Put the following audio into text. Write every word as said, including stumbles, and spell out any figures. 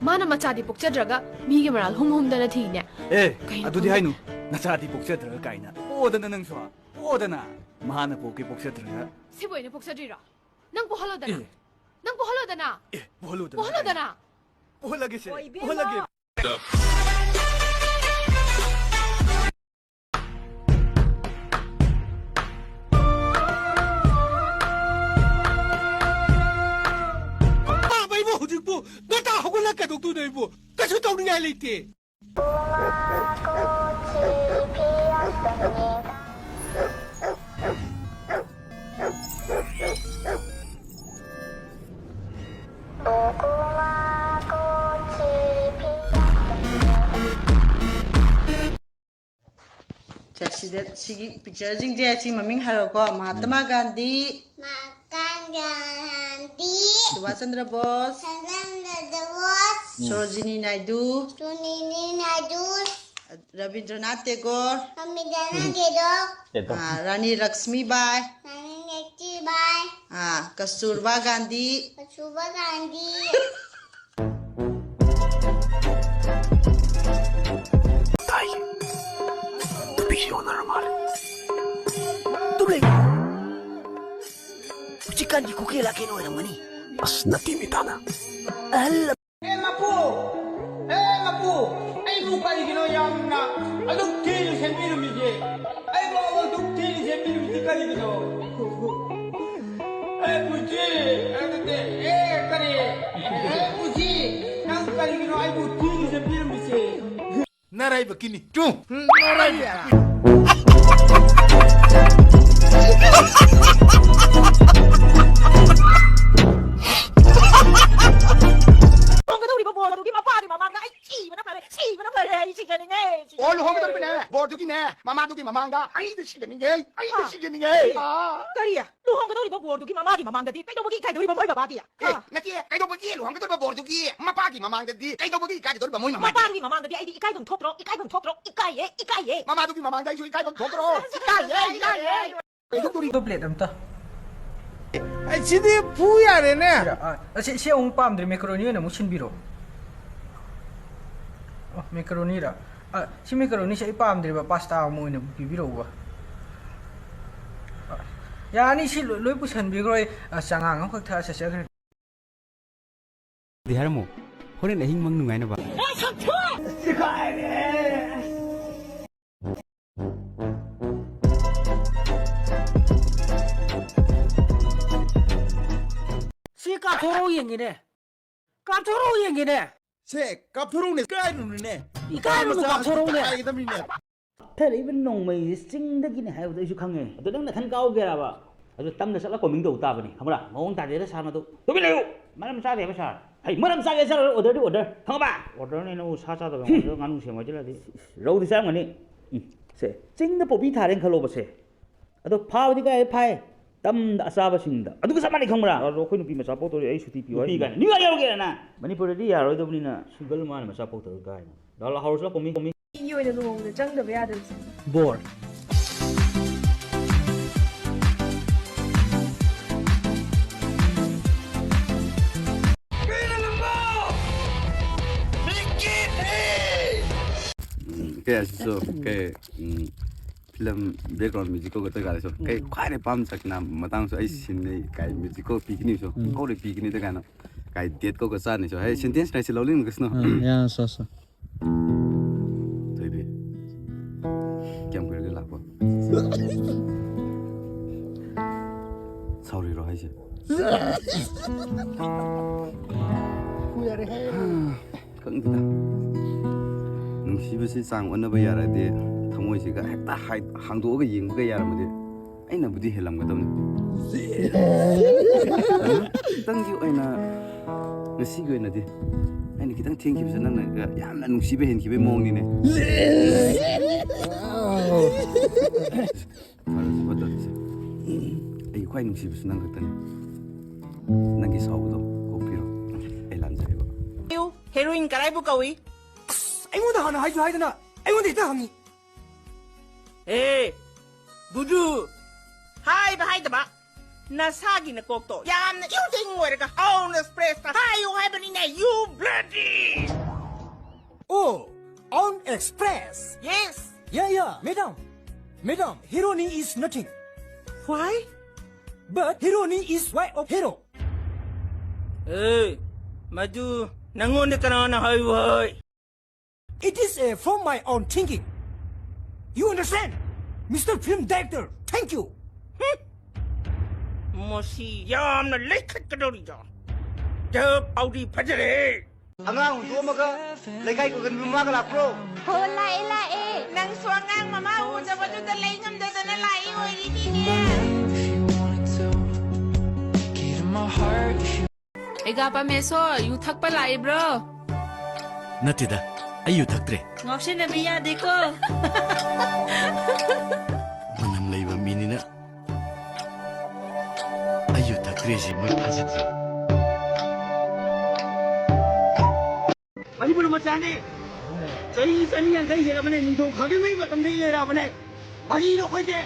ꯃꯥꯅ ꯃꯆꯥꯗꯤ ꯄꯣꯛꯆꯗ꯭ꯔꯒ ꯃꯤꯒꯤ ꯃꯔꯥꯜ ꯍꯨꯝ ꯍꯨꯝꯗꯅ ꯊꯤꯅꯦ꯫ ꯑꯦ, ꯀꯩꯅꯣ ꯑꯗꯨꯗꯤ ꯈꯪꯗꯦ꯫ ꯍꯥꯏꯅꯨ꯫ ꯅꯆꯥꯗꯤ ꯄꯣꯛꯆꯗ꯭ꯔꯒ ꯀꯥꯏꯅ꯫ ꯄꯣꯗꯅ ꯅꯪꯁꯨ꯫ ꯄꯣꯗꯅ꯫ ꯃꯥꯅ ꯄꯣꯛꯀꯦ ꯄꯣꯛꯆꯗ꯭ꯔꯒ꯫ ꯁꯤꯕꯨ ꯑꯣꯏꯅ ꯄꯣꯛꯆꯗ꯭ꯔꯤꯔꯣ? ꯅꯪ ꯄꯣꯛꯍꯜꯂꯣꯗꯅ꯫ ꯑꯦ꯫ ꯅꯪ ꯄꯣꯛꯍꯜꯂꯣꯗꯅ꯫ ꯑꯦ, ꯄꯣꯍꯜꯂꯨꯗꯅ ꯄꯣꯛꯍꯜꯂꯣꯗꯅ꯫ ꯀꯥꯏꯅ꯫ ꯄꯣꯍꯜꯂꯒꯦꯁꯦ꯫ ꯑꯣ, ꯏꯕꯦꯝꯃ꯫ ꯄꯣꯍꯜꯂꯒꯦ꯫ ꯄꯥꯕ ꯏꯕꯨ ꯍꯧꯖꯤꯛꯄꯨ ꯉꯟꯇꯥ ꯍꯧꯒꯠꯂ ꯀꯩꯗꯧꯗꯣꯏꯅꯣ ꯏꯕꯨ? ꯀꯩꯁꯨ ꯇꯧꯅꯤꯡꯉꯥꯏ ꯂꯩꯇꯦ꯫ ꯁꯤꯗ ꯁꯤꯒꯤ ꯄꯤꯛꯆꯔꯁꯤꯡꯁꯦ, ꯁꯤ ꯃꯃꯤꯡ ꯍꯥꯏꯔꯣꯀꯣ꯫ ꯃꯍꯥꯇꯃꯥ ꯒꯥꯟꯙꯤ, ꯃꯍꯥꯇꯃꯥ ꯒꯥꯟꯙꯤ, ꯁꯨꯚꯥꯁ ꯆꯟꯗ꯭ꯔ ꯕꯣꯁ, ꯁꯨꯚꯥꯁ ꯆꯟꯗ꯭ꯔ ꯕꯣꯁ, ꯁꯣꯔꯣꯖꯤꯅꯤ ꯅꯥꯏꯗꯨ, ꯁꯣꯔꯣꯖꯤꯅꯤ ꯅꯥꯏꯗꯨ, ꯔꯕꯤꯟꯗ꯭ꯔꯅꯥꯊ ꯇꯦꯒꯣꯔ, ꯔꯕꯤꯟꯗ꯭ꯔꯅꯥꯊ ꯇꯦꯒꯣꯔ, ꯇꯦꯒꯣꯔ꯫ ꯑꯥ, ꯔꯥꯅꯤ ꯂꯛꯁꯃꯤꯕꯥꯏ, ꯔꯥꯅꯤ ꯂꯛꯁꯃꯤꯕꯥꯏ, ꯑꯥ, ꯀꯁꯇꯨꯔꯕꯥ ꯒꯥꯟꯙꯤ, ꯀꯁꯇꯨꯔꯕꯥ ꯒꯥꯟꯙꯤ꯫ ꯇꯥꯏ꯫ ꯅꯨꯄꯤꯁꯤ ꯑꯣꯟꯅꯔ ꯃꯥꯜꯂꯦ꯫ ꯇꯨꯝ ꯂꯩ꯫ ꯍꯧꯖꯤꯛꯀꯥꯟꯒꯤ ꯈꯨꯀꯦꯜ ꯂꯥꯀꯦꯜ ꯑꯣꯏꯔꯝꯒꯅꯤ꯫ ꯑꯁ, ꯅꯠꯇꯦ ꯃꯤꯇꯥꯅ꯫ ꯑꯍꯜ ꯑꯦ ꯃꯄꯨ! ꯑꯦ ꯃꯄꯨ! ꯑꯩꯕꯨ ꯀꯔꯤꯒꯤꯅꯣ ꯌꯥꯝꯅ ꯑꯗꯨꯛ ꯊꯤꯅ ꯁꯦꯝꯕꯤꯔꯝꯃꯤꯁꯦ? ꯑꯩꯕꯨ ꯑꯗꯨꯛ ꯊꯤꯅ ꯁꯦꯝꯕꯤꯔꯝꯃꯤꯁꯦ ꯀꯔꯤꯒꯤꯅꯣ? ꯑꯦ ꯄꯨꯟꯁꯤ! ꯑꯦ ꯅꯠꯇꯦ, ꯑꯦ ꯀꯔꯤ? ꯑꯦ ꯄꯨꯟꯁꯤ! ꯅꯪ ꯀꯔꯤꯒꯤꯅꯣ ꯑꯩꯕꯨ ꯊꯤꯅ ꯁꯦꯝꯕꯤꯔꯝꯃꯤꯁꯦ? ꯅꯔꯥꯏꯕꯛꯀꯤꯅꯤ꯫ ꯇꯨ, ꯅꯔꯥꯏꯕꯛꯀꯤ꯫ ꯂꯨꯍꯣꯡꯒꯗꯧꯔꯤꯕ ꯕꯣꯔꯗꯨꯒꯤ ꯃꯄꯥꯒꯤ ꯃꯃꯥꯡꯗ ꯑꯩ ꯁꯤꯕꯅ ꯐꯔꯦ, ꯁꯤꯕꯅ ꯐꯔꯦ, ꯑꯩ ꯁꯤꯖꯅꯤꯡꯉꯦ, ꯁꯤꯖꯅꯤꯡꯉꯦ꯫ ꯑꯣ, ꯂꯨꯍꯣꯡꯒꯗꯧꯔꯤꯕꯅꯦ, ꯕꯣꯔꯗꯨꯒꯤꯅꯦ, ꯃꯃꯥꯗꯨꯒꯤ ꯃꯃꯥꯡꯗ ꯑꯩꯗꯤ ꯁꯤꯖꯅꯤꯡꯉꯦ, ꯑꯩꯗꯤ ꯑꯥ꯫ ꯁꯤꯖꯅꯤꯡꯉꯦ꯫ ꯑꯥ꯫ ꯀꯔꯤ? ꯂꯨꯍꯣꯡꯒꯗꯧꯔꯤꯕ ꯕꯣꯔꯗꯨꯒꯤ ꯃꯃꯥꯒꯤ ꯃꯃꯥꯡꯗꯗꯤ ꯀꯩꯗꯧꯕꯒꯤ ꯏꯀꯥꯏꯗꯧꯔꯤꯕ ꯃꯣꯏ ꯕꯕꯥꯒꯤ? ꯑꯦ, ꯑꯥ꯫ ꯅꯠꯇꯦ, ꯀꯩꯗꯧꯕꯒꯤ ꯂꯨꯍꯣꯡꯒꯗꯧꯔꯤꯕ ꯕꯣꯔꯗꯨꯒꯤ ꯃꯄꯥꯒꯤ ꯃꯃꯥꯡꯗꯗꯤ ꯀꯩꯗꯧꯕꯒꯤ ꯏꯀꯥꯏꯒꯗꯧꯔꯤꯕ ꯃꯣꯏ ꯃꯃꯥꯒꯤ? ꯃꯄꯥꯒꯤ ꯃꯃꯥꯡꯗꯗꯤ ꯑꯩꯗꯤ ꯏꯀꯥꯏꯐꯝ ꯊꯣꯛꯇ꯭ꯔꯣ? ꯏꯀꯥꯏꯐꯝ ꯊꯣꯛꯇ꯭ꯔꯣ? ꯏꯀꯥꯏꯌꯦ, ꯏꯀꯥꯏꯌꯦ꯫ ꯃꯃꯥꯗꯨꯒꯤ ꯃꯃꯥꯡꯗ ꯑꯩꯁꯨ ꯏꯀꯥꯏꯐꯝ ꯊꯣꯛꯇ꯭ꯔꯣ? ꯏꯀꯥꯏꯌꯦ, ꯏꯀꯥꯏꯌꯦ꯫ ꯀꯩꯗꯧꯗꯣꯔꯤ? ꯑꯗꯣ ꯄ꯭ꯂꯦꯠ ꯑꯝꯇ꯫ ꯑꯩ ꯁꯤꯗꯤ ꯐꯨ ꯌꯥꯔꯦꯅꯦ꯫ ꯁꯤꯔ, ꯑꯥ, ꯑꯁꯤ, ꯁꯤ ꯑꯃꯨꯛ ꯄꯥꯝꯗ꯭ꯔꯦ, ꯃꯦꯀꯥꯔꯣꯅꯤ ꯑꯣꯏꯅ ꯑꯃꯨꯛ ꯁꯤꯟꯕꯤꯔꯣ꯫ ꯑꯣ, ꯃꯦꯀꯔꯣꯅꯤꯔꯥ? ꯑ, ꯁꯤ ꯃꯦꯀꯔꯣꯅꯤꯁꯦ ꯑꯩ ꯄꯥꯝꯗ꯭ꯔꯦꯕ, ꯄꯥꯁꯇꯥ ꯑꯃ ꯑꯣꯏꯅ ꯄꯤꯕꯤꯔꯛꯎꯕ꯫ ꯑ, ꯌꯥꯅꯤ, ꯁꯤ ꯂꯣꯏ, ꯂꯣꯏ ꯄꯨꯁꯟꯕꯤꯈ꯭ꯔꯣ, ꯑꯩ, ꯑ, ꯆꯉꯥꯡ ꯑꯃꯈꯛ ꯊꯛꯑ ꯆꯠꯆꯈ꯭ꯔꯦ꯫ ꯗꯤ ꯍꯥꯏꯔꯝꯃꯣ, ꯍꯣꯔꯦꯟ ꯑꯍꯤꯡ ꯃꯪ ꯅꯨꯡꯉꯥꯏꯅꯕ꯫ ꯁꯤ ꯀꯥꯞꯊꯣꯔꯛꯑꯣ ꯌꯦꯡꯒꯦꯅꯦ꯫ ꯀꯥꯞꯊꯣꯔꯛꯑꯣ ꯌꯦꯡꯒꯦꯅꯦ꯫ ꯁꯦ, ꯀꯥꯞꯊꯣꯔꯛꯎꯅꯦ, ꯀꯥꯏꯔꯨꯅꯨꯅꯦ꯫ ꯏꯀꯥꯏꯔꯨꯅꯨ, ꯃꯆꯥ ꯀꯥꯞꯊꯣꯔꯛꯎꯅꯦ꯫ ꯀꯥꯏꯒꯗꯕꯅꯤꯅꯦ꯫ ꯊꯔꯛꯏꯕ ꯅꯣꯡꯃꯩꯁꯦ ꯆꯤꯡꯗꯒꯤꯅꯦ ꯍꯥꯏꯕꯗꯣ ꯑꯩꯁꯨ ꯈꯪꯉꯦ꯫ ꯑꯗꯣ ꯅꯪ ꯅꯊꯟ ꯀꯥꯎꯒꯦꯔꯕ? ꯑꯗꯨ ꯇꯝꯗ ꯆꯠꯂ ꯀꯣꯃꯤꯡ ꯇꯧ ꯇꯥꯕꯅꯤ, ꯈꯪꯕ꯭ꯔꯥ? ꯃꯑꯣꯡ ꯇꯥꯗꯦꯗ ꯁꯥꯔ ꯃꯗꯨ꯫ ꯇꯨꯃꯤꯟ ꯂꯩꯌꯨ! ꯃꯔꯝ ꯆꯥꯗꯦꯕ ꯁꯥꯔ꯫ ꯍꯩ, ꯃꯔꯝ ꯆꯥꯒꯦ ꯆꯥꯔꯣꯏ, order ꯗꯤ order꯫ ꯈꯪꯉꯕ? Order ꯅꯦ ꯅꯪꯕꯨ ꯁꯥ ꯆꯥꯗꯕ ꯉꯥꯡꯕꯗꯣ, ꯉꯥꯅꯨ ꯁꯦꯝꯃꯣ ꯍꯥꯏꯖꯤꯜꯂꯗꯤ꯫ ꯏꯁ, ꯔꯧꯗꯤ ꯆꯥꯔꯝꯒꯅꯤ꯫ ꯎꯝ, ꯁꯦ, ꯆꯤꯡꯗ ꯄꯣꯄꯤ ꯊꯥꯔꯦꯅ ꯈꯜꯂꯣꯕꯁꯦ꯫ ꯑꯗꯣ ꯐꯥꯕꯗꯤ ꯀꯥꯏ ꯐꯥꯏ? ꯇꯝꯗ ꯑꯆꯥꯕꯁꯤꯡꯗ꯫ ꯑꯗꯨꯒ ꯆꯞ ꯃꯥꯟꯅꯩ ꯈꯪꯕ꯭ꯔꯥ? ꯑꯗꯣ ꯑꯩꯈꯣꯏ ꯅꯨꯄꯤ ꯃꯆꯥ ꯄꯣꯛꯇꯧꯔꯦ, ꯑꯩ ꯁꯨꯇꯤ ꯄꯤꯌꯨ ꯅꯨꯄꯤ ꯍꯥꯏꯁꯤꯅꯤ꯫ ꯀꯥꯏꯅ ꯅ꯭ꯌꯨ ꯌꯥꯔ ꯌꯧꯔꯒꯦꯔ ꯅꯪ? ꯃꯅꯤꯄꯨꯔꯗꯗꯤ ꯌꯥꯔꯣꯏꯗꯕꯅꯤꯅ single ꯃꯥꯅ ꯃꯆꯥ ꯄꯣꯛꯇꯧꯔꯦ ꯀꯥꯏꯅ꯫ ꯂꯥꯛꯑꯣ, ꯂꯥꯛꯑꯣ, ꯍꯧꯔꯁꯤ ꯂꯥꯛꯑꯣ, ꯀꯣꯃꯤ, ꯀꯣꯃꯤ꯫ ꯃꯤꯒꯤ ꯑꯣꯏꯅ ꯂꯨꯍꯣꯡꯕꯗ ꯆꯪꯗꯕ ꯌꯥꯗꯕꯁꯦ꯫ ꯕꯣꯔ꯫ ꯎꯝ, ꯀꯩ ꯑꯁꯤꯁꯨ, ꯀꯩ, ꯎꯝ, film background musical ꯒ ꯇꯧ ꯀꯥꯟꯗꯁꯨ, ꯀꯩ ꯎꯝ꯫ ꯈ꯭ꯋꯥꯏꯗꯩ ꯄꯥꯝ ꯆꯠꯅ ꯃꯇꯥꯡꯁꯨ ꯑꯩ ꯁꯤꯟꯅꯩ, ꯀꯥꯏ musical ꯄꯤꯒꯅꯤꯁꯨ, ꯎꯝ꯫ ꯍꯧꯔꯦ ꯄꯤꯒꯅꯤ ꯇꯧ ꯀꯥꯏꯅ, ꯀꯥꯏ date ꯀꯣ ꯆꯥꯅꯤꯁꯨ, ꯍꯥꯏ sentence ꯀꯥꯏꯁꯤ ꯂꯧꯅꯤꯡꯒꯁꯅꯣ꯫ ꯑꯥ, ꯌꯥ, ꯁꯣ, ꯁꯣ꯫ ꯊꯣꯏꯕꯤ, ꯀꯌꯥꯝ ꯀꯨꯏꯔꯒꯦ ꯂꯥꯛꯄ? ꯁꯥꯎꯔꯤꯔꯣ ꯍꯥꯏꯁꯦ? ꯈꯪꯗꯦꯗ꯫ ꯅꯨꯡꯁꯤꯕꯁꯤ ꯆꯥꯡ ꯑꯣꯟꯅꯕ ꯌꯥꯔꯗꯤ, ꯊꯃꯣꯏꯁꯤꯒ ꯍꯦꯛꯇ ꯍꯥꯏ-, ꯍꯥꯡꯗꯣꯛꯑꯒ ꯌꯦꯡꯕꯒ ꯌꯥꯔꯝꯃꯗꯤ, ꯑꯩꯅꯕꯨꯗꯤ ꯍꯦꯜꯂꯝꯒꯗꯕꯅꯤ꯫ ꯈꯤꯇꯪꯒꯤ ꯑꯣꯏꯅ, ꯉꯁꯤꯒꯤ ꯑꯣꯏꯅꯗꯤ ꯑꯩꯅ ꯈꯤꯇꯪ ꯊꯦꯡꯈꯤꯕꯁꯦ ꯅꯪꯅ ꯌꯥꯝꯅ ꯅꯨꯡꯁꯤꯕ ꯍꯦꯟꯈꯤꯕꯒꯤ ꯃꯑꯣꯡꯅꯤꯅꯦ꯫ ꯐꯔꯁꯨ ꯐꯠꯇ꯭ꯔꯁꯨ, ꯑꯩꯒꯤ ꯈ꯭ꯋꯥꯏ ꯅꯨꯡꯁꯤꯕꯁꯨ ꯅꯪ ꯈꯛꯇꯅꯤ꯫ ꯅꯪꯒꯤ ꯁꯥꯎꯕꯗꯣ ꯀꯣꯛꯄꯤꯔꯣ, ꯑꯩ ꯂꯥꯟꯖꯔꯦꯕ꯫ ꯍꯦꯔꯣꯏꯟ ꯀꯔꯥꯏꯕꯨ ꯀꯧꯏ? ꯑꯁ, ꯑꯩꯉꯣꯟꯗ ꯍꯥꯟꯅ ꯍꯥꯏꯁꯨ ꯍꯥꯏꯗꯅ ꯑꯩꯉꯣꯟꯗ ꯍꯦꯛꯇ ꯍꯪꯉꯤ꯫ ꯑꯦ, ꯕꯨꯗꯨ! ꯍꯥꯏꯕ ꯍꯥꯏꯗꯕ, ꯅꯁꯥꯒꯤ ꯅꯀꯣꯛꯇꯣ ꯌꯥꯝꯅ ꯏꯎꯗꯤꯡ ꯑꯣꯏꯔꯒ ꯑꯧꯅ express ꯇ ꯍꯥꯏꯌꯨ ꯍꯥꯏꯕꯅꯤꯅꯦ, you bloody! Oh, on express. Yes. Yeah, yeah, madam. Madam, Hironi is nothing. Why? But Hironi is wife of Hero. Hey, ꯃꯗꯨ ꯅꯪꯉꯣꯟꯗ ꯀꯅꯥꯅ ꯍꯥꯏꯌꯨ ꯍꯥꯏ? It is a from my own thinking. You understand? Mister Film Director, thank you. ꯃꯁꯤ ꯌꯥꯝꯅ ꯂꯩꯈꯠꯀꯗꯧꯔꯤꯗ꯫ ꯗꯞ ꯄꯥꯎꯗꯤ ꯐꯖꯔꯦ꯫ ꯑꯉꯥꯡ ꯍꯨꯟꯗꯣꯛꯑꯝꯃꯒ ꯂꯩꯀꯥꯏ ꯀꯣꯏꯒꯟꯕꯤ ꯃꯃꯥꯒ ꯂꯥꯛꯄ꯭ꯔꯣ? ꯍꯣ, ꯂꯥꯛꯑꯦ, ꯂꯥꯛꯑꯦ꯫ ꯅꯪꯁꯨ ꯑꯉꯥꯡ ꯃꯃꯥ ꯎꯗꯕꯗꯨꯗ ꯂꯩ ꯉꯝꯗꯗꯅ ꯂꯥꯛꯏ ꯑꯣꯏꯔꯤꯅꯤꯅꯦ꯫ ꯑꯩꯒꯥ ꯄꯥꯃꯦꯁꯣ, ꯌꯨ ꯊꯛꯄ ꯂꯥꯛꯏꯕ꯭ꯔꯣ? ꯅꯠꯇꯦꯗ, ꯑꯩ ꯌꯨ ꯊꯛꯇ꯭ꯔꯦ꯫ ꯉꯥꯎꯁꯤꯟꯅꯕ ꯌꯥꯗꯦꯀꯣ꯫ ꯃꯅꯝ ꯂꯩꯕ ꯃꯤꯅꯤꯅ ꯑꯩ ꯌꯨ ꯊꯛꯇ꯭ꯔꯦꯁꯦ ꯃꯣꯏ ꯊꯥꯖꯗ꯭ꯔꯦ꯫ ꯃꯅꯤꯄꯨꯔ ꯃꯆꯥꯅꯤ ꯆꯍꯤ ꯆꯅꯤ ꯌꯥꯡꯈꯩ ꯍꯦꯜꯂꯕꯅꯦ, ꯅꯤꯡꯊꯧ ꯈꯥꯒꯦꯝꯕꯒꯤ ꯃꯇꯝꯗꯒꯤ ꯂꯩꯔꯛꯑꯕꯅꯦ꯫ ꯐꯥꯒꯤꯅꯣ ꯑꯩꯈꯣꯏꯗꯤ꯫